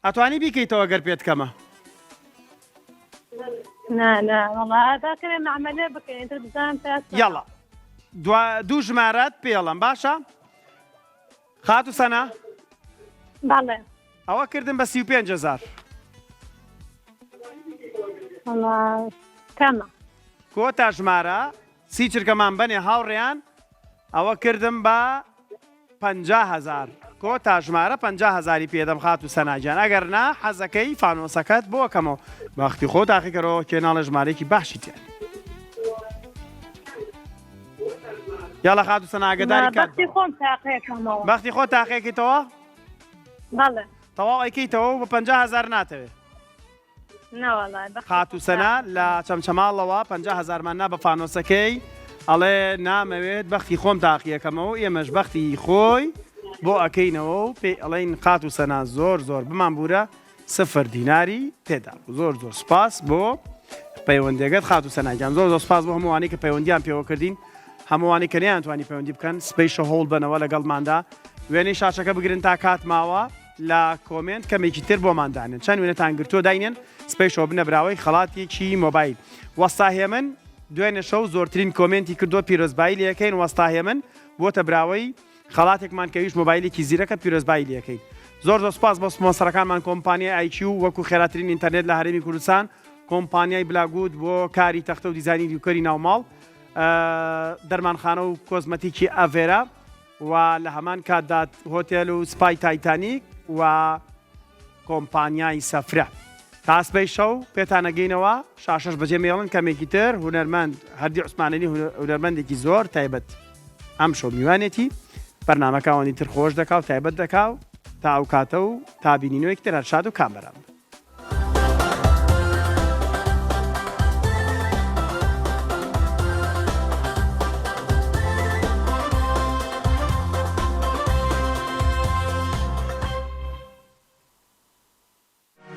S1: ئەتوانی بیکەیتەوە گەر پێت کەمە.
S7: نا نا وەڵا با کەمێ مەعمەلە بکەین تر بزانم تا چەند.
S1: یاڵا دوا دوو ژمارەت پێڵم باشە خاتوو سەنا؟
S7: بەڵێ.
S1: ئەوە کردم بە 35 هەزار.
S7: وەڵا کەمە.
S1: کۆتا ژمارە سی چرکەمان بەنێ هاوڕێیان ئەوە کردم بە 50 هەزار کۆتا ژمارە 50 هەزاری پێدەم خاتوو سەنا گیان ئەگەر نا حەزەکەی فانۆسەکەت بۆ کەمەوە بەختی خۆ تاقیکەرەوە کێ ناڵێ ژمارەیەکی باشی تێ یاڵە خاتوو سەنا ئاگداری کات
S7: بەختی خۆم تاقیکەمەوە
S1: بەختی خۆ تاقیکەیتەوە
S7: بەڵێ
S1: تەواو ئەیکەیتەوە و بە 50 هەزار ناتەوێت
S7: نەوەڵا بەختی
S1: خاتوو
S7: خۆم
S1: سەنا
S7: تاقی
S1: لە چەمچەماڵەوە 50 هەزارمان نا بە فانۆسەکەی ئەڵێ نامەوێت بەختی خۆم تاقیەکەمەوە ئێمەش بەختی خۆی بۆ ئەکەینەوە و پێی ئەڵێین خاتوو سەنا زۆر زۆر بمان بورە سفر دیناری تێدا بوو زۆر زۆر سپاس بۆ پەیوەندیەکەت خاتوو سەنا گیان زۆر زۆر سپاس بۆ هەمووانی کە پەیوەندیان پێوە کردین هەمووانی کە نەیانتوانی پەیوەندی بکەن سبەی شەو هەوڵ بەنەوە لەگەڵماندا وێنەی شاشەکە بگرن تا کات ماوە لە کۆمێنت کەمێکی تر بۆمان دانێن چەند وێنەتان گرتووە داینێن سبەی شەو بنە براوەی خەڵاتێکی مۆبایل وەستا هێمن دوێنێ شەو زۆرترین کۆمێنتی کردووە پیرۆزبایی لەکەین وەستا هێمن بووەتە براوەی خەڵاتێکمان کە ئەویش مۆبایلێکی زیرەکە پیرۆزبایی لەکەین زۆر زۆر سوپاس بۆ سپۆنسەرەکانمان کۆمپانیای ئایکیو وەکو خێراترین ئینتەرنێت لە هەرێمی کوردستان کۆمپانیای بلاگود بۆ کاری تەختە و دیزاینی دیکۆری ناوماڵ دەرمانخانە و کۆزمەتیکی ئەڤێرا و لە هەمان کاتدا هۆتێل و سپای تایتانیک و کۆمپانیای سەفرە. تا سبەی شەو پێتان ئەگەینەوە، شاشەش بەجێ مێڵن کەمێکی تر هونەرمەند هەردی عوسمانەلی هونەرمەندێکی زۆر تایبەت ئەمشەو میوانێتی بەرنامەکە ئەوەندی تر خۆش دەکا و تایبەت دەکا و تا ئەو کاتە و تا بینینەوەیەکی تر هەر شاد و کامەران بن.